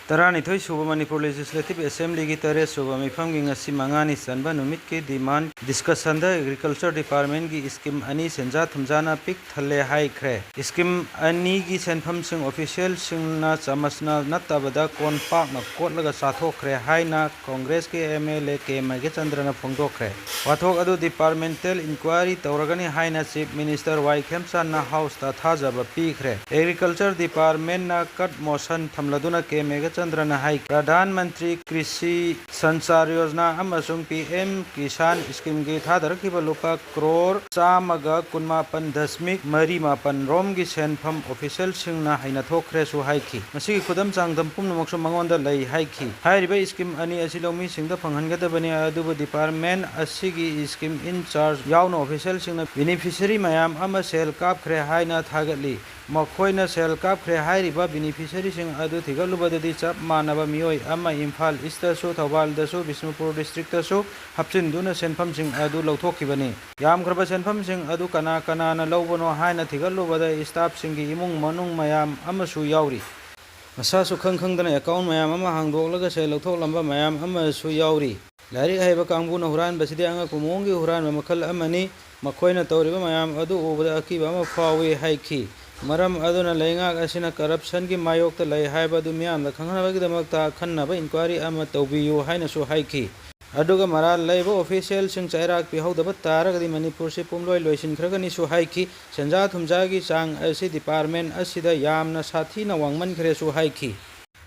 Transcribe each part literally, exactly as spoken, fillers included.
ꯇꯔꯥꯅꯤꯊꯣꯏ ꯁꯨꯕ ꯃꯅꯤꯄꯨꯔ Legislative Assemblyꯒꯤ ꯇꯔꯦꯠ ꯁꯨꯕ ꯃꯤꯐꯝꯒꯤ ꯉꯁꯤ ꯃꯉꯥꯅꯤ ꯆꯟꯕ ꯅꯨꯃꯤꯠꯀꯤ demand discussionꯗ Agriculture Departmentꯀꯤ scheme ꯑꯅꯤ ꯁꯦꯟꯖꯥ ꯊꯨꯝꯖꯥꯅ ꯄꯤꯛ ꯊꯜꯂꯦ ꯍꯥꯏꯈ꯭ꯔꯦ꯫ Scheme ꯑꯅꯤꯒꯤ ꯁꯦꯟꯐꯝꯁꯤꯡ officialꯁꯤꯡꯅ ꯆꯃꯁꯅ ꯅꯠꯇꯕꯗ ꯀꯣꯟꯄꯥꯛꯅ ꯀꯣꯠꯂꯒ ꯆꯥꯊꯣꯛꯈ꯭ꯔꯦ ꯍꯥꯏꯅ Congressꯀꯤ MLA ꯀꯦ ꯃꯦꯘꯆꯟꯗ꯭ꯔꯅ ꯐꯣꯡꯗꯣꯛꯈ꯭ꯔꯦ꯫ ꯋꯥꯊꯣꯛ ꯑꯗꯨ departmental inquiry ꯇꯧꯔꯒꯅꯤ ꯍꯥꯏꯅ Chief Minister ꯋꯥꯏ ꯈꯦꯝꯆꯥꯟꯅ Houseꯇ ꯊꯥꯖꯕ ꯄꯤꯈ꯭ꯔꯦ꯫ Agriculture Departmentꯅ cut motion ꯊꯝꯂꯗꯨꯅ ꯀꯦ ꯃꯦꯘꯆꯟꯗ꯭ꯔꯅ ꯍꯥꯏꯈꯤ, ꯄ꯭ꯔꯙꯥꯟ ꯃꯟꯇ꯭ꯔꯤ ꯀ꯭ꯔꯤꯁꯤ ꯁꯟꯆꯥꯔ ꯌꯣꯖꯅꯥ ꯑꯃꯁꯨꯡ ꯄꯤ ꯑꯦꯝ ꯀꯤꯁꯥꯟ schemeꯒꯤ ꯊꯥꯗꯔꯛꯈꯤꯕ ꯂꯨꯄꯥ ꯀ꯭ꯔꯣꯔ ꯆꯥꯝꯃꯒ ꯀꯨꯟꯃꯥꯄꯟ ꯗꯁꯃꯤꯛ ꯃꯔꯤ ꯃꯥꯄꯟ ꯔꯣꯝꯒꯤ ꯁꯦꯟꯐꯝ officialꯁꯤꯡꯅ ꯍꯩꯅꯊꯣꯛꯈ꯭ꯔꯦꯁꯨ ꯍꯥꯏꯈꯤ꯫ ꯃꯁꯤꯒꯤ ꯈꯨꯗꯝ ꯆꯥꯡꯗꯝ ꯄꯨꯝꯅꯃꯛꯁꯨ ꯃꯉꯣꯟꯗ ꯂꯩ ꯍꯥꯏꯈꯤ꯫ ꯍꯥꯏꯔꯤꯕ scheme ꯑꯅꯤ ꯑꯁꯤ ꯂꯧꯃꯤꯁꯤꯡꯗ ꯐꯪꯍꯟꯒꯗꯕꯅꯤ, ꯑꯗꯨꯕꯨ department ꯑꯁꯤꯒꯤ scheme in charge ꯌꯥꯎꯅ officialꯁꯤꯡꯅ beneficiary ꯃꯌꯥꯝ ꯑꯃ ꯁꯦꯜ ꯀꯥꯞꯈ꯭ꯔꯦ ꯍꯥꯏꯅ ꯊꯥꯒꯠꯂꯤ꯫ ꯃꯈꯣꯏꯅ ꯁꯦꯜ ꯀꯥꯞꯈ꯭ꯔꯦ ꯍꯥꯏꯔꯤꯕ beneficiaryꯁꯤꯡ ꯑꯗꯨ ꯊꯤꯒꯠꯂꯨꯕꯗꯗꯤ ꯆꯞ ꯃꯥꯟꯅꯕ ꯃꯤꯑꯣꯏ ꯑꯃ ꯏꯝꯐꯥꯜ Eastꯇꯁꯨ, ꯊꯧꯕꯥꯜꯗꯁꯨ, ꯕꯤꯁꯅꯨꯄꯨꯔ districtꯇꯁꯨ ꯍꯥꯞꯆꯤꯟꯗꯨꯅ ꯁꯦꯟꯐꯝꯁꯤꯡ ꯑꯗꯨ ꯂꯧꯊꯣꯛꯈꯤꯕꯅꯤ꯫ ꯌꯥꯝꯈ꯭ꯔꯕ ꯁꯦꯟꯐꯝꯁꯤꯡ ꯑꯗꯨ ꯀꯅꯥ ꯀꯅꯥꯅ ꯂꯧꯕꯅꯣ ꯍꯥꯏꯅ ꯊꯤꯒꯠꯂꯨꯕꯗ staffꯁꯤꯡꯒꯤ ꯏꯃꯨꯡ ꯃꯅꯨꯡ ꯃꯌꯥꯝ ꯑꯃꯁꯨ ꯌꯥꯎꯔꯤ꯫ ꯃꯁꯥꯁꯨ ꯈꯪ ꯈꯪꯗꯅ account ꯃꯌꯥꯝ ꯑꯃ ꯍꯥꯡꯗꯣꯛꯂꯒ ꯁꯦꯜ ꯂꯧꯊꯣꯛꯂꯝꯕ ꯃꯌꯥꯝ ꯑꯃꯁꯨ ꯌꯥꯎꯔꯤ꯫ ꯂꯥꯏꯔꯤꯛ ꯍꯩꯕ ꯀꯥꯡꯕꯨꯅ ꯍꯨꯔꯥꯟꯕꯁꯤꯗꯤ ꯑꯉꯛꯄ ꯃꯑꯣꯡꯒꯤ ꯍꯨꯔꯥꯟꯕ ꯃꯈꯜ ꯑꯃꯅꯤ꯫ ꯃꯈꯣꯏꯅ ꯇꯧꯔꯤꯕ ꯃꯌꯥꯝ ꯑꯗꯨ ꯎꯕꯗ ꯑꯀꯤꯕ ꯑꯃ ꯐꯥꯎꯏ ꯍꯥꯏꯈꯤ꯫ ꯃꯔꯝ ꯑꯗꯨꯅ ꯂꯩꯉꯥꯛ ꯑꯁꯤꯅ corruptionꯒꯤ ꯃꯥꯌꯣꯛꯇ ꯂꯩ ꯍꯥꯏꯕ ꯑꯗꯨ ꯃꯤꯌꯥꯝꯗ ꯈꯪꯍꯟꯅꯕꯒꯤꯗꯃꯛꯇ ꯑꯈꯟꯅꯕ inquiry ꯑꯃ ꯇꯧꯕꯤꯌꯨ ꯍꯥꯏꯅꯁꯨ ꯍꯥꯏꯈꯤ꯫ ꯑꯗꯨꯒ ꯃꯔꯥꯜ ꯂꯩꯕ officialꯁꯤꯡ ꯆꯩꯔꯥꯛ ꯄꯤꯍꯧꯗꯕ ꯇꯥꯔꯒꯗꯤ ꯃꯅꯤꯄꯨꯔꯁꯤ ꯄꯨꯝꯂꯣꯏ ꯂꯣꯏꯁꯤꯟꯈ꯭ꯔꯒꯅꯤꯁꯨ ꯍꯥꯏꯈꯤ꯫ ꯁꯦꯟꯖꯥ ꯊꯨꯝꯖꯥꯒꯤ ꯆꯥꯡ ꯑꯁꯤ department ꯑꯁꯤꯗ ꯌꯥꯝꯅ ꯁꯥꯊꯤꯅ ꯋꯥꯡꯃꯟꯈ꯭ꯔꯦꯁꯨ ꯍꯥꯏꯈꯤ꯫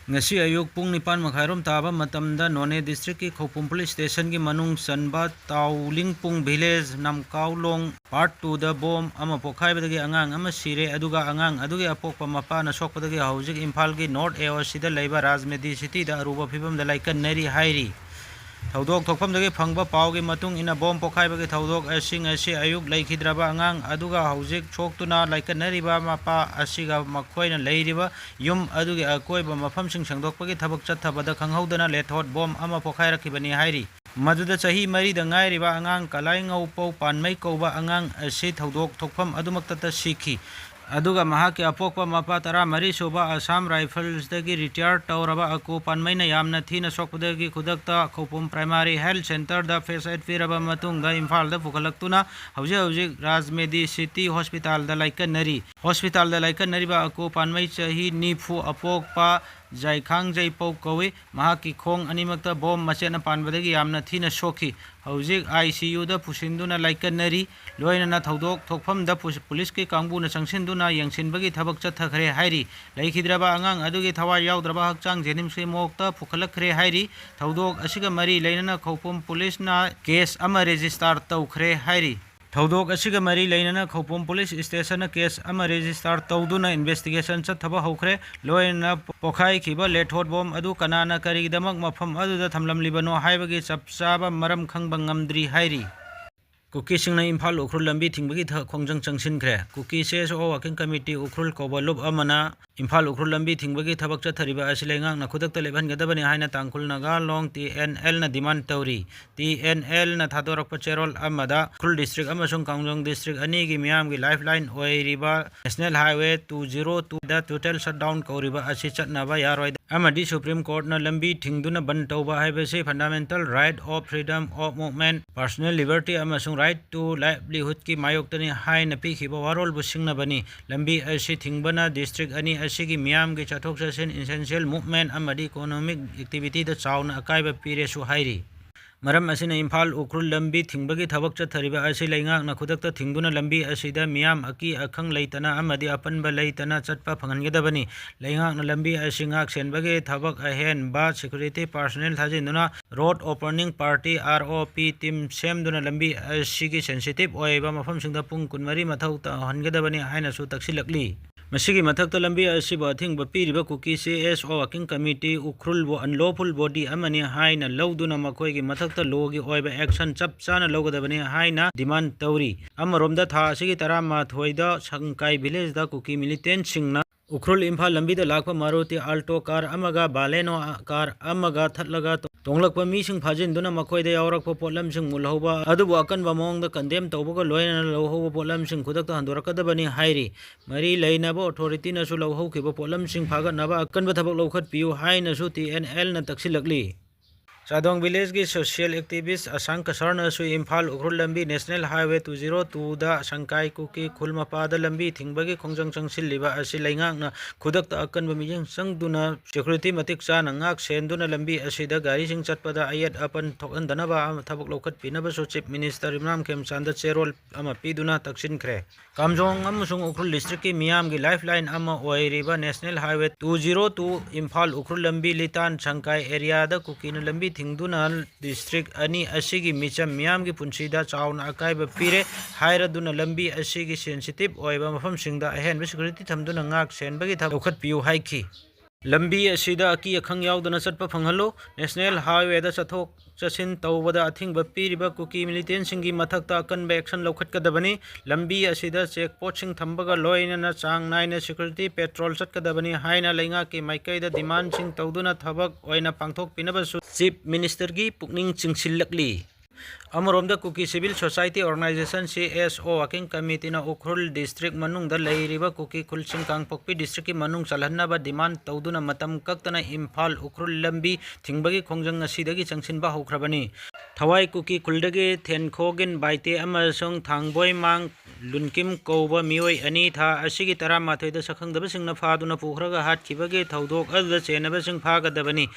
ꯉꯁꯤ ꯑꯌꯨꯛ ꯄꯨꯡ ꯅꯤꯄꯥꯟ ꯃꯈꯥꯏꯔꯣꯝ ꯇꯥꯕ ꯃꯇꯝꯗ ꯅꯣꯅꯦ districtꯀꯤ ꯈꯧꯄꯨꯝ police stationꯒꯤ ꯃꯅꯨꯡ ꯆꯟꯕ ꯇꯥꯎꯂꯤꯡꯄꯨꯡ village ꯅꯝꯀꯥꯎꯂꯣꯡ part twoꯗ bomb ꯑꯃ ꯄꯣꯈꯥꯏꯕꯗꯒꯤ ꯑꯉꯥꯡ ꯑꯃ ꯁꯤꯔꯦ, ꯑꯗꯨꯒ ꯑꯉꯥꯡ ꯑꯗꯨꯒꯤ ꯑꯄꯣꯛꯄ ꯃꯄꯥꯅ ꯁꯣꯛꯄꯗꯒꯤ ꯍꯧꯖꯤꯛ ꯏꯝꯐꯥꯜꯒꯤ North AOCꯗ ꯂꯩꯕ ꯔꯥꯖꯃꯦꯗꯤ cityꯗ ꯑꯔꯨꯕ ꯐꯤꯕꯝꯗ ꯂꯥꯏꯀꯠꯅꯔꯤ ꯍꯥꯏꯔꯤ꯫ ꯊꯧꯗꯣꯛ ꯊꯣꯛꯐꯝꯗꯒꯤ ꯐꯪꯕ ꯄꯥꯎꯒꯤ ꯃꯇꯨꯡ ꯏꯟꯅ, bomb ꯄꯣꯈꯥꯏꯕꯒꯤ ꯊꯧꯗꯣꯛ ꯑꯁꯤ ꯉꯁꯤ ꯑꯌꯨꯛ ꯂꯩꯈꯤꯗ꯭ꯔꯕ ꯑꯉꯥꯡ ꯑꯗꯨꯒ ꯍꯧꯖꯤꯛ ꯁꯣꯛꯇꯨꯅ ꯂꯥꯏꯀꯠꯅꯔꯤꯕ ꯃꯄꯥ ꯑꯁꯤꯒ ꯃꯈꯣꯏꯅ ꯂꯩꯔꯤꯕ ꯌꯨꯝ ꯑꯗꯨꯒꯤ ꯑꯀꯣꯏꯕ ꯃꯐꯝꯁꯤꯡ ꯁꯦꯡꯗꯣꯛꯄꯒꯤ ꯊꯕꯛ ꯆꯠꯊꯕꯗ ꯈꯪꯍꯧꯗꯅ ꯂꯦꯊꯣꯠ bomb ꯑꯃ ꯄꯣꯈꯥꯏꯔꯛꯈꯤꯕꯅꯤ ꯍꯥꯏꯔꯤ꯫ ꯃꯗꯨꯗ ꯆꯍꯤ ꯃꯔꯤꯗ ꯉꯥꯏꯔꯤꯕ ꯑꯉꯥꯡ ꯀꯂꯥꯏꯉꯧꯄꯧ ꯄꯥꯟꯃꯩ ꯀꯧꯕ ꯑꯉꯥꯡ ꯑꯁꯤ ꯊꯧꯗꯣꯛ ꯊꯣꯛꯐꯝ ꯑꯗꯨꯃꯛꯇꯗ ꯁꯤꯈꯤ꯫ ꯑꯗꯨꯒ ꯃꯍꯥꯛꯀꯤ ꯑꯄꯣꯛꯄ ꯃꯄꯥ ꯇꯔꯥꯃꯔꯤ ꯁꯨꯕ ꯑꯁꯥꯝ ꯔꯥꯏꯐꯜꯁꯇꯒꯤ ꯔꯤꯇꯥꯌꯔ ꯇꯧꯔꯕ ꯑꯀꯨ ꯄꯥꯟꯃꯩꯅ ꯌꯥꯝꯅ ꯊꯤꯅ ꯁꯣꯛꯄꯗꯒꯤ ꯈꯨꯗꯛꯇ ꯈꯧꯄꯨꯝ ꯄ꯭ꯔꯥꯏꯃꯥꯔꯤ ꯍꯦꯜꯊ ꯁꯦꯟꯇꯔꯗ ꯐꯥꯔꯁ ꯑꯦꯗ ꯄꯤꯔꯕ ꯃꯇꯨꯡꯗ ꯏꯝꯐꯥꯜꯗ ꯄꯨꯈꯠꯂꯛꯇꯨꯅ ꯍꯧꯖꯤꯛ ꯍꯧꯖꯤꯛ ꯔꯥꯖ ꯃꯦꯗꯤ ꯁꯤꯇꯤ ꯍꯣꯁꯄꯤꯇꯥꯜꯗ ꯂꯥꯏꯀꯠꯅꯔꯤ꯫ ꯍꯣꯁꯄꯤꯇꯥꯜꯗ ꯂꯥꯏꯀꯠꯅꯔꯤꯕ ꯑꯀꯨ ꯄꯥꯟꯃꯩ ꯆꯍꯤ ꯅꯤꯐꯨ ꯑꯄꯣꯛꯄ ꯖꯥꯏꯈꯥꯡꯖꯩꯄꯧ ꯀꯧꯏ꯫ ꯃꯍꯥꯛꯀꯤ ꯈꯣꯡ ꯑꯅꯤꯃꯛꯇ ꯕꯣꯝ ꯃꯆꯦꯠꯅ ꯄꯥꯟꯕꯗꯒꯤ ꯌꯥꯝꯅ ꯊꯤꯅ ꯁꯣꯛꯈꯤ꯫ ꯍꯧꯖꯤꯛ ꯑꯥꯏ ꯁꯤ ꯌꯨꯗ ꯄꯨꯁꯤꯟꯗꯨꯅ ꯂꯥꯏꯀꯠꯅꯔꯤ꯫ ꯂꯣꯏꯅꯅ ꯊꯧꯗꯣꯛ ꯊꯣꯛꯐꯝꯗ ꯄꯨ-, ꯄꯨꯂꯤꯁꯀꯤ ꯀꯥꯡꯕꯨꯅ ꯆꯪꯁꯤꯟꯗꯨꯅ ꯌꯦꯡꯁꯤꯟꯕꯒꯤ ꯊꯕꯛ ꯆꯠꯊꯈ꯭ꯔꯦ ꯍꯥꯏꯔꯤ꯫ ꯂꯩꯈꯤꯗ꯭ꯔꯕ ꯑꯉꯥꯡ ꯑꯗꯨꯒꯤ ꯊꯋꯥꯏ ꯌꯥꯎꯗ꯭ꯔꯕ ꯍꯛꯆꯥꯡ ꯖꯦꯅꯤꯝꯁꯀꯤ ꯃꯣꯔꯒꯇ ꯄꯨꯈꯠꯂꯛꯈ꯭ꯔꯦ ꯍꯥꯏꯔꯤ꯫ ꯊꯧꯗꯣꯛ ꯑꯁꯤꯒ ꯃꯔꯤ ꯂꯩꯅꯅ ꯈꯧꯄꯨꯝ ꯄꯨꯂꯤꯁꯅ ꯀꯦꯁ ꯑꯃ ꯔꯦꯖꯤꯁꯇꯥꯔ ꯇꯧꯈ꯭ꯔꯦ ꯍꯥꯏꯔꯤ꯫ ꯊꯧꯗꯣꯛ ꯑꯁꯤꯒ ꯃꯔꯤ ꯂꯩꯅꯅ ꯈꯧꯄꯨꯝ ꯄꯨꯂꯤꯁ ꯁ꯭ꯇꯦꯁꯟꯅ ꯀꯦꯁ ꯑꯃ ꯔꯦꯖꯤꯁꯇꯥꯔ ꯇꯧꯗꯨꯅ ꯏꯟꯚꯦꯁꯇꯤꯒꯦꯁꯟ ꯆꯠꯊꯕ ꯍꯧꯈ꯭ꯔꯦ꯫ ꯂꯣꯏꯅꯅ ꯄꯣꯈꯥꯏꯈꯤꯕ ꯂꯦꯊꯣꯠ ꯕꯣꯝ ꯑꯗꯨ ꯀꯅꯥꯅ ꯀꯔꯤꯒꯤꯗꯃꯛ ꯃꯐꯝ ꯑꯗꯨꯗ ꯊꯝꯂꯝꯂꯤꯕꯅꯣ ꯍꯥꯏꯕꯒꯤ ꯆꯞ ꯆꯥꯕ ꯃꯔꯝ ꯈꯪꯕ ꯉꯝꯗ꯭ꯔꯤ ꯍꯥꯏꯔꯤ꯫ ꯀꯨꯀꯤꯁꯤꯡꯅ ꯏꯝꯐꯥꯜ ꯎꯈ꯭ꯔꯨꯜ ꯂꯝꯕꯤ ꯊꯤꯡꯕꯒꯤ ꯊ-, ꯈꯣꯡꯖꯪ ꯆꯪꯁꯤꯟꯈ꯭ꯔꯦ꯫ ꯀꯨꯀꯤ ꯁꯤ ꯑꯦꯁ ꯑꯣ ꯋꯥꯔꯀꯤꯡ ꯀꯃꯤꯇꯤ ꯎꯈ꯭ꯔꯨꯜ ꯀꯧꯕ ꯂꯨꯞ ꯑꯃꯅ ꯏꯝꯐꯥꯜ ꯎꯈ꯭ꯔꯨꯜ ꯂꯝꯕꯤ ꯊꯤꯡꯕꯒꯤ ꯊꯕꯛ ꯆꯠꯊꯔꯤꯕ ꯑꯁꯤ ꯂꯩꯉꯥꯛꯅ ꯈꯨꯗꯛꯇ ꯂꯦꯞꯍꯟꯒꯗꯕꯅꯤ ꯍꯥꯏꯅ ꯇꯥꯡꯈꯨꯜ ꯅꯥꯒꯥ ꯂꯣꯡ ꯇꯤ ꯑꯦꯟ ꯑꯦꯜꯅ ꯗꯤꯃꯥꯟ ꯇꯧꯔꯤ꯫ ꯇꯤ ꯑꯦꯟ ꯑꯦꯜꯅ ꯊꯥꯗꯣꯔꯛꯄ ꯆꯦꯔꯣꯜ ꯑꯃꯗ ꯎꯈ꯭ꯔꯨꯜ ꯗꯤꯁꯇ꯭ꯔꯤꯛ ꯑꯃꯁꯨꯡ ꯀꯥꯡꯖꯣꯡ ꯗꯤꯁꯇ꯭ꯔꯤꯛ ꯑꯅꯤꯒꯤ ꯃꯤꯌꯥꯝꯒꯤ ꯂꯥꯏꯐ ꯂꯥꯏꯟ ꯑꯣꯏꯔꯤꯕ ꯅꯦꯁꯅꯦꯜ ꯍꯥꯏꯋꯦ ꯇꯨ ꯖꯤꯔꯣ ꯇꯨꯗ ꯇꯣꯇꯦꯜ ꯁꯠꯗꯥꯎꯟ ꯀꯧꯔꯤꯕ ꯑꯁꯤ ꯆꯠꯅꯕ ꯌꯥꯔꯣꯏ ꯑꯃꯗꯤ ꯁꯨꯄ꯭ꯔꯤꯝ ꯀꯣꯔꯠꯅ ꯂꯝꯕꯤ ꯊꯤꯡꯗꯨꯅ ꯕꯟ ꯇꯧꯕ ꯍꯥꯏꯕꯁꯤ fundamental right of freedom of movement, personal liberty ꯑꯃꯁꯨꯡ right to livelihoodꯀꯤ ꯃꯥꯌꯣꯛꯇꯅꯤ ꯍꯥꯏꯅ ꯄꯤꯈꯤꯕ ꯋꯥꯔꯣꯜꯕꯨ ꯁꯤꯡꯅꯕꯅꯤ꯫ ꯂꯝꯕꯤ ꯑꯁꯤ ꯊꯤꯡꯕꯅ ꯗꯤꯁꯇ꯭ꯔꯤꯛ ꯑꯅꯤ ꯑꯁꯤꯒꯤ ꯃꯤꯌꯥꯝꯒꯤ ꯆꯠꯊꯣꯛ ꯆꯠꯁꯤꯟ, essential movement ꯑꯃꯗꯤ economic activityꯗ ꯆꯥꯎꯅ ꯑꯀꯥꯏꯕ ꯄꯤꯔꯦꯁꯨ ꯍꯥꯏꯔꯤ꯫ ꯃꯔꯝ ꯑꯁꯤꯅ ꯏꯝꯐꯥꯜ ꯎꯈ꯭ꯔꯨꯜ ꯂꯝꯕꯤ ꯊꯤꯡꯕꯒꯤ ꯊꯕꯛ ꯆꯠꯊꯔꯤꯕ ꯑꯁꯤ ꯂꯩꯉꯥꯛꯅ ꯈꯨꯗꯛꯇ ꯊꯤꯡꯗꯨꯅ ꯂꯝꯕꯤ ꯑꯁꯤꯗ ꯃꯤꯌꯥꯝ ꯑꯀꯤ ꯑꯈꯪ ꯂꯩꯇꯅ ꯑꯃꯗꯤ ꯑꯄꯟꯕ ꯂꯩꯇꯅ ꯆꯠꯄ ꯐꯪꯍꯟꯒꯗꯕꯅꯤ꯫ ꯂꯩꯉꯥꯛꯅ ꯂꯝꯕꯤ ꯑꯁꯤ ꯉꯥꯛ ꯁꯦꯟꯕꯒꯤ ꯊꯕꯛ ꯑꯍꯦꯟꯕ security personnel ꯊꯥꯖꯤꯟꯗꯨꯅ road opening party, R O P team ꯁꯦꯝꯗꯨꯅ ꯂꯝꯕꯤ ꯑꯁꯤꯒꯤ sensitive ꯑꯣꯏꯕ ꯃꯐꯝꯁꯤꯡꯗ ꯄꯨꯡ ꯀꯨꯟꯃꯔꯤ ꯃꯊꯧ ꯇꯧꯍꯟꯒꯗꯕꯅꯤ ꯍꯥꯏꯅꯁꯨ ꯇꯛꯁꯤꯜꯂꯛꯂꯤ꯫ ꯃꯁꯤꯒꯤ ꯃꯊꯛꯇ ꯂꯝꯕꯤ ꯑꯁꯤꯕꯨ ꯑꯊꯤꯡꯕ ꯄꯤꯔꯤꯕ ꯀꯨꯀꯤ ꯁꯤ ꯑꯦꯁ ꯑꯣ ꯋꯥꯔꯀꯤꯡ ꯀꯃꯤꯇꯤ ꯎꯈ꯭ꯔꯨꯜꯕꯨ unlawful body ꯑꯃꯅꯤ ꯍꯥꯏꯅ ꯂꯧꯗꯨꯅ ꯃꯈꯣꯏꯒꯤ ꯃꯊꯛꯇ ꯂꯣꯒꯤ ꯑꯣꯏꯕ ꯑꯦꯛꯁꯟ ꯆꯞ ꯆꯥꯅ ꯂꯧꯒꯗꯕꯅꯤ ꯍꯥꯏꯅ ꯗꯤꯃꯥꯟ ꯇꯧꯔꯤ꯫ ꯑꯃꯔꯣꯝꯗ ꯊꯥ ꯑꯁꯤꯒꯤ ꯇꯔꯥꯃꯥꯊꯣꯏꯗ ꯁꯪꯀꯥꯏ ꯚꯤꯂꯦꯖꯗ ꯀꯨꯀꯤ ꯃꯤꯂꯤꯇꯦꯟꯁꯤꯡꯅ ꯎꯈ꯭ꯔꯨꯜ ꯏꯝꯐꯥꯜ ꯂꯝꯕꯤꯗ ꯂꯥꯛꯄ ꯃꯥꯔꯨꯇꯤ ꯑꯜꯇꯣ ꯀꯥꯔ ꯑꯃꯒ ꯕꯥꯂꯦꯅꯣ ꯀꯥꯔ ꯑꯃꯒ ꯊꯠꯂꯒ ꯇꯣꯡꯂꯛꯄ ꯃꯤꯁꯤꯡ ꯐꯥꯖꯤꯟꯗꯨꯅ ꯃꯈꯣꯏꯗ ꯌꯥꯎꯔꯛꯄ ꯄꯣꯠꯂꯝꯁꯤꯡ ꯃꯨꯜꯍꯧꯕ ꯑꯗꯨꯕꯨ ꯑꯀꯟꯕ ꯃꯑꯣꯡꯗ ꯀꯟꯗꯦꯝ ꯇꯧꯕꯒ ꯂꯣꯏꯅꯅ ꯂꯧꯍꯧꯕ ꯄꯣꯠꯂꯝꯁꯤꯡ ꯈꯨꯗꯛꯇ ꯍꯟꯗꯣꯔꯛꯀꯗꯕꯅꯤ ꯍꯥꯏꯔꯤ꯫ ꯃꯔꯤ ꯂꯩꯅꯕ ꯑꯣꯊꯣꯔꯤꯇꯤꯅꯁꯨ ꯂꯧꯍꯧꯈꯤꯕ ꯄꯣꯠꯂꯝꯁꯤꯡ ꯐꯥꯒꯠꯅꯕ ꯑꯀꯟꯕ ꯊꯕꯛ ꯂꯧꯈꯠꯄꯤꯌꯨ ꯍꯥꯏꯅꯁꯨ ꯇꯤ ꯑꯦꯟ ꯑꯦꯜꯅ ꯇꯛꯁꯤꯜꯂꯛꯂꯤ꯫ ꯆꯥꯗꯣꯡ ꯚꯤꯂꯦꯖꯀꯤ ꯁꯣꯁꯤꯌꯦꯜ ꯑꯦꯛꯇꯤꯚꯤꯁ꯭ꯠ ꯑꯁꯥꯡ ꯀꯁꯔꯅꯁꯨ ꯏꯝꯐꯥꯜ ꯎꯈ꯭ꯔꯨꯜ ꯂꯝꯕꯤ ꯅꯦꯁꯅꯦꯜ ꯍꯥꯏꯋꯦ ꯇꯨ ꯖꯤꯔꯣ ꯇꯨꯗ ꯁꯪꯀꯥꯏ ꯀꯨꯀꯤ ꯈꯨꯜ ꯃꯄꯥꯗ ꯂꯝꯕꯤ ꯊꯤꯡꯕꯒꯤ ꯈꯣꯡꯖꯪ ꯆꯪꯁꯤꯜꯂꯤꯕ ꯑꯁꯤ ꯂꯩꯉꯥꯛꯅ ꯈꯨꯗꯛꯇ ꯑꯀꯟꯕ ꯃꯤꯠꯌꯦꯡ ꯆꯪꯗꯨꯅ ꯁꯦꯀ꯭ꯌꯨꯔꯤꯇꯤ ꯃꯇꯤꯛ ꯆꯥꯅ ꯉꯥꯛ ꯁꯦꯟꯗꯨꯅ ꯂꯝꯕꯤ ꯑꯁꯤꯗ ꯒꯥꯔꯤꯁꯤꯡ ꯆꯠꯄꯗ ꯑꯌꯦꯠ ꯑꯄꯟ ꯊꯣꯛꯍꯟꯗꯅꯕ ꯊꯕꯛ ꯂꯧꯈꯠꯄꯤꯅꯕꯁꯨ ꯆꯤꯐ ꯃꯤꯅꯤꯁꯇꯔ ꯏꯝꯔꯥꯟ ꯈꯦꯝꯆꯥꯟꯗ ꯆꯦꯔꯣꯜ ꯑꯃ ꯄꯤꯗꯨꯅ ꯇꯛꯁꯤꯟꯈ꯭ꯔꯦ꯫ ꯀꯥꯝꯖꯣꯡ ꯑꯃꯁꯨꯡ ꯎꯈ꯭ꯔꯨꯜ ꯗꯤꯁꯇ꯭ꯔꯤꯛꯀꯤ ꯃꯤꯌꯥꯝꯒꯤ ꯂꯥꯏꯐꯂꯥꯏꯟ ꯑꯃ ꯑꯣꯏꯔꯤꯕ national highway two zero two Imphal Ukhrul ꯂꯝꯕꯤ ꯂꯤꯇꯥꯟ ꯁꯪꯀꯥꯏ ꯑꯦꯔꯤꯌꯥꯗ ꯀꯨꯀꯤꯅ ꯂꯝꯕꯤ ꯊꯤꯡꯗꯨꯅ ꯗꯤꯁꯇ꯭ꯔꯤꯛ ꯑꯅꯤ ꯑꯁꯤꯒꯤ ꯃꯤꯆꯝ ꯃꯤꯌꯥꯝꯒꯤ ꯄꯨꯟꯁꯤꯗ ꯆꯥꯎꯅ ꯑꯀꯥꯏꯕ ꯄꯤꯔꯦ ꯍꯥꯏꯔꯗꯨꯅ ꯂꯝꯕꯤ ꯑꯁꯤꯒꯤ ꯁꯦꯟꯁꯤꯇꯤꯚ ꯑꯣꯏꯕ ꯃꯐꯝꯁꯤꯡꯗ ꯑꯍꯦꯟꯕ ꯁꯦꯀ꯭ꯌꯨꯔꯤꯇꯤ ꯊꯝꯗꯨꯅ ꯉꯥꯛ ꯁꯦꯟꯕꯒꯤ ꯊꯕꯛ ꯂꯧꯈꯠꯄꯤꯌꯨ ꯍꯥꯏꯈꯤ꯫ ꯂꯝꯕꯤ ꯑꯁꯤꯗ ꯑꯀꯤ ꯑꯈꯪ ꯌꯥꯎꯗꯅ ꯆꯠꯄ ꯐꯪꯍꯜꯂꯨ꯫ ꯅꯦꯁꯅꯦꯜ ꯍꯥꯏꯋꯦꯗ ꯆꯠꯊꯣꯛ ꯆꯠꯁꯤꯟ ꯇꯧꯕꯗ ꯑꯊꯤꯡꯕ ꯄꯤꯔꯤꯕ ꯀꯨꯀꯤ ꯃꯤꯂꯤꯇꯦꯟꯁꯤꯡꯒꯤ ꯃꯊꯛꯇ ꯑꯀꯟꯕ ꯑꯦꯛꯁꯟ ꯂꯧꯈꯠꯀꯗꯕꯅꯤ꯫ ꯂꯝꯕꯤ ꯑꯁꯤꯗ ꯆꯦꯛ ꯄꯣꯁꯁꯤꯡ ꯊꯝꯕꯒ ꯂꯣꯏꯅꯅ ꯆꯥꯡ ꯅꯥꯏꯅ ꯁꯦꯀ꯭ꯌꯨꯔꯤꯇꯤ ꯄꯦꯇ꯭ꯔꯣꯜ ꯆꯠꯀꯗꯕꯅꯤ ꯍꯥꯏꯅ ꯂꯩꯉꯥꯛꯀꯤ ꯃꯥꯏꯀꯩꯗ ꯗꯤꯃꯥꯟꯁꯤꯡ ꯇꯧꯗꯨꯅ ꯊꯕꯛ ꯑꯣꯏꯅ ꯄꯥꯡꯊꯣꯛꯄꯤꯅꯕꯁꯨ ꯆꯤꯐ ꯃꯤꯅꯤꯁꯇꯔꯒꯤ ꯄꯨꯛꯅꯤꯡ ꯆꯤꯡꯁꯤꯜꯂꯛꯂꯤ꯫ ꯑꯃꯔꯣꯝꯗ ꯀꯨꯀꯤ civil society organisation, C S ꯑꯣ, ꯋꯥꯔꯀꯤꯡ ꯀꯃꯤꯇꯤꯅ ꯎꯈ꯭ꯔꯨꯜ ꯗꯤꯁꯇ꯭ꯔꯤꯛ ꯃꯅꯨꯡꯗ ꯂꯩꯔꯤꯕ ꯀꯨꯀꯤ ꯈꯨꯜꯁꯤꯡ ꯀꯥꯡꯄꯣꯛꯄꯤ ꯗꯤꯁꯇ꯭ꯔꯤꯛꯀꯤ ꯃꯅꯨꯡ ꯆꯜꯍꯟꯅꯕ ꯗꯤꯃꯥꯟ ꯇꯧꯗꯨꯅ ꯃꯇꯝ ꯀꯛꯇꯅ ꯏꯝꯐꯥꯜ ꯎꯈ꯭ꯔꯨꯜ ꯂꯝꯕꯤ ꯊꯤꯡꯕꯒꯤ ꯈꯣꯡꯖꯪ ꯉꯁꯤꯗꯒꯤ ꯆꯪꯁꯤꯟꯕ ꯍꯧꯈ꯭ꯔꯕꯅꯤ꯫ ꯊꯋꯥꯏ ꯀꯨꯀꯤ ꯈꯨꯜꯗꯒꯤ ꯊꯦꯟꯈꯣꯒꯤꯟ ꯕꯥꯏꯇꯦ ꯑꯃꯁꯨꯡ ꯊꯥꯡꯕꯣꯏꯃꯥꯡ ꯂꯨꯟꯀꯤꯝ ꯀꯧꯕ ꯃꯤꯑꯣꯏ ꯑꯅꯤ ꯊꯥ ꯑꯁꯤꯒꯤ ꯇꯔꯥꯃꯥꯊꯣꯏꯗ ꯁꯛꯈꯪꯗꯕꯁꯤꯡꯅ ꯐꯥꯗꯨꯅ ꯄꯨꯈ꯭ꯔꯒ ꯍꯥꯠꯈꯤꯕꯒꯤ ꯊꯧꯗꯣꯛ ꯑꯗꯨꯗ ꯆꯦꯟꯅꯕꯁꯤꯡ ꯐꯥꯒꯗꯕꯅꯤ꯫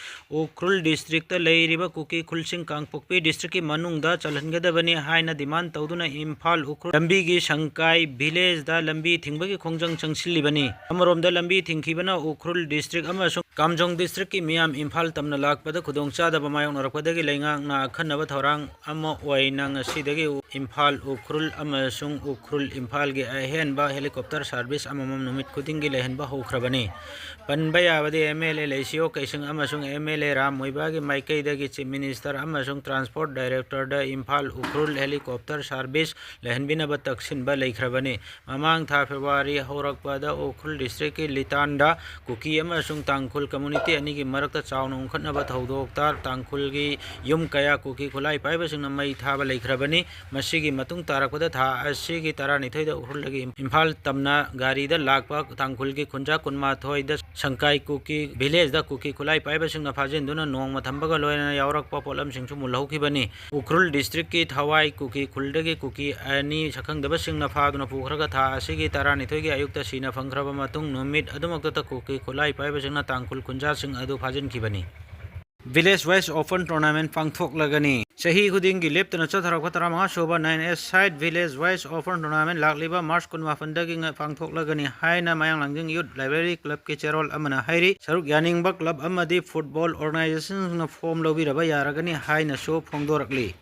ꯎꯈ꯭ꯔꯨꯜ ꯗꯤꯁꯇ꯭ꯔꯤꯛꯇ ꯂꯩꯔꯤꯕ ꯀꯨꯀꯤ ꯈꯨꯜꯁꯤꯡ ꯀꯥꯡꯄꯣꯛꯄꯤ ꯗꯤꯁꯇ꯭ꯔꯤꯛꯀꯤ ꯃꯅꯨꯡꯗ ꯆꯜꯍꯟꯒꯗꯕꯅꯤ ꯍꯥꯏꯅ ꯗꯤꯃꯥꯟ ꯇꯧꯗꯨꯅ ꯏꯝꯐꯥꯜ ꯎꯈ꯭ꯔꯨꯜ ꯂꯝꯕꯤꯒꯤ ꯁꯪꯀꯥꯏ ꯚꯤꯂꯦꯖꯗ ꯂꯝꯕꯤ ꯊꯤꯡꯕꯒꯤ ꯈꯣꯡꯖꯪ ꯆꯪꯁꯤꯜꯂꯤꯕꯅꯤ꯫ ꯑꯃꯔꯣꯝꯗ ꯂꯝꯕꯤ ꯊꯤꯡꯈꯤꯕꯅ ꯎꯈ꯭ꯔꯨꯜ ꯗꯤꯁꯇ꯭ꯔꯤꯛ ꯑꯃꯁꯨꯡ ꯀꯥꯝꯖꯣꯡ ꯗꯤꯁꯇ꯭ꯔꯤꯛꯀꯤ ꯃꯤꯌꯥꯝ ꯏꯝꯐꯥꯜ ꯇꯝꯅ ꯂꯥꯛꯄꯗ ꯈꯨꯗꯣꯡꯆꯥꯗꯕ ꯃꯥꯌꯣꯛꯅꯔꯛꯄꯗꯒꯤ ꯂꯩꯉꯥꯛꯅ ꯑꯈꯟꯅꯕ ꯊꯧꯔꯥꯡ ꯑꯃ ꯑꯣꯏꯅ ꯉꯁꯤꯗꯒꯤ ꯏꯝꯐꯥꯜ ꯎꯈ꯭ꯔꯨꯜ ꯑꯃꯁꯨꯡ ꯎꯈ꯭ꯔꯨꯜ ꯏꯝꯐꯥꯜꯒꯤ ꯑꯍꯦꯟꯕ helicopter service ꯑꯃꯃꯝ ꯅꯨꯃꯤꯠ ꯈꯨꯗꯤꯡꯒꯤ ꯂꯩꯍꯟꯕ ꯍꯧꯈ꯭ꯔꯕꯅꯤ꯫ ꯄꯟꯕ ꯌꯥꯕꯗꯤ MLA ꯂꯩꯁꯤꯌꯣ ꯀꯩꯁꯤꯡ ꯑꯃꯁꯨꯡ MLA ꯔꯥꯝ ꯃꯣꯏꯕꯥꯒꯤ ꯃꯥꯏꯀꯩꯗꯒꯤ Chief Minister ꯑꯃꯁꯨꯡ Transport Directorꯗ Imphal Ukhrul helicopter service ꯂꯩꯍꯟꯕꯤꯅꯕ ꯇꯛꯁꯤꯟꯕ ꯂꯩꯈ꯭ꯔꯕꯅꯤ꯫ ꯃꯃꯥꯡ ꯊꯥ February ꯍꯧꯔꯛꯄꯗ ꯎꯈ꯭ꯔꯨꯜ ꯗꯤꯁꯇ꯭ꯔꯤꯛꯀꯤ ꯂꯤꯇꯥꯟꯗ ꯀꯨꯀꯤ ꯑꯃꯁꯨꯡ ꯇꯥꯡꯈꯨꯜ community ꯑꯅꯤꯒꯤ ꯃꯔꯛꯇ ꯆꯥꯎꯅ ꯎꯪꯈꯠꯅꯕ ꯊꯧꯗꯣꯛꯇ ꯇꯥꯡꯈꯨꯜꯒꯤ ꯌꯨꯝ ꯀꯌꯥ ꯀꯨꯀꯤ ꯈꯨꯠꯂꯥꯏ ꯄꯥꯏꯕꯁꯤꯡꯅ ꯃꯩ ꯊꯥꯕ ꯂꯩꯈ꯭ꯔꯕꯅꯤ꯫ ꯃꯁꯤꯒꯤ ꯃꯇꯨꯡ ꯇꯥꯔꯛꯄꯗ ꯊꯥ ꯑꯁꯤꯒꯤ ꯇꯔꯥꯅꯤꯊꯣꯏꯗ ꯎꯈ꯭ꯔꯨꯜꯗꯒꯤ ꯏꯝꯐꯥꯜ ꯇꯝꯅ ꯒꯥꯔꯤꯗ ꯂꯥꯛꯄ ꯇꯥꯡꯈꯨꯜꯒꯤ ꯈꯨꯟꯖꯥ ꯀꯨꯟꯃꯥꯊꯣꯏꯗ ꯁꯪꯀꯥꯏ ꯀꯨꯀꯤ ꯚꯤꯂꯦꯖꯗ ꯀꯨꯀꯤ ꯈꯨꯠꯂꯥꯏ ꯄꯥꯏꯕꯁꯤꯡꯅ ꯐꯥꯖꯤꯟꯗꯨꯅ ꯅꯣꯡꯃ ꯊꯝꯕꯒ ꯂꯣꯏꯅꯅ ꯌꯥꯎꯔꯛꯄ ꯄꯣꯠꯂꯝꯁꯤꯡꯁꯨ ꯃꯨꯜꯍꯧꯈꯤꯕꯅꯤ꯫ ꯎꯈ꯭ꯔꯨꯜ ꯗꯤꯁꯇ꯭ꯔꯤꯛꯀꯤ ꯊꯋꯥꯏ ꯀꯨꯀꯤ ꯈꯨꯜꯗꯒꯤ ꯀꯨꯀꯤ ꯑꯅꯤ ꯁꯛꯈꯪꯗꯕꯁꯤꯡꯅ ꯐꯥꯗꯨꯅ ꯄꯨꯈ꯭ꯔꯒ ꯊꯥ ꯑꯁꯤꯒꯤ ꯇꯔꯥꯅꯤꯊꯣꯏꯒꯤ ꯑꯌꯨꯛꯇ ꯁꯤꯅ ꯐꯪꯈ꯭ꯔꯕ ꯃꯇꯨꯡ ꯅꯨꯃꯤꯠ ꯑꯗꯨꯃꯛꯇꯗ ꯀꯨꯀꯤ ꯈꯨꯠꯂꯥꯏ ꯄꯥꯏꯕꯁꯤꯡꯅ ꯇꯥꯡꯈꯨꯜ ꯈꯨꯟꯖꯥꯁꯤꯡ ꯑꯗꯨ ꯐꯥꯖꯤꯟꯈꯤꯕꯅꯤ꯫ Village Wise Open Tournament ꯄꯥꯡꯊꯣꯛꯂꯒꯅꯤ꯫ ꯆꯍꯤ ꯈꯨꯗꯤꯡꯒꯤ ꯂꯦꯞꯇꯅ ꯆꯠꯊꯔꯛꯄ ꯇꯔꯥꯃꯉꯥ ꯁꯨꯕ nine A side Village Wise Open Tournament ꯂꯥꯛꯂꯤꯕ March ꯀꯨꯟꯃꯥꯄꯟꯗꯒꯤ ꯉ-, ꯄꯥꯡꯊꯣꯛꯂꯒꯅꯤ ꯍꯥꯏꯅ ꯃꯌꯥꯡ ꯂꯥꯡꯖꯤꯡ Youth Library Clubꯀꯤ ꯆꯦꯔꯣꯜ ꯑꯃꯅ ꯍꯥꯏꯔꯤ꯫ ꯁꯔꯨꯛ ꯌꯥꯅꯤꯡꯕ club ꯑꯃꯗꯤ football organizationꯁꯤꯡꯅ form ꯂꯧꯕꯤꯔꯕ ꯌꯥꯔꯒꯅꯤ ꯍꯥꯏꯅꯁꯨ ꯐꯣꯡꯗꯣꯔꯛꯂꯤ꯫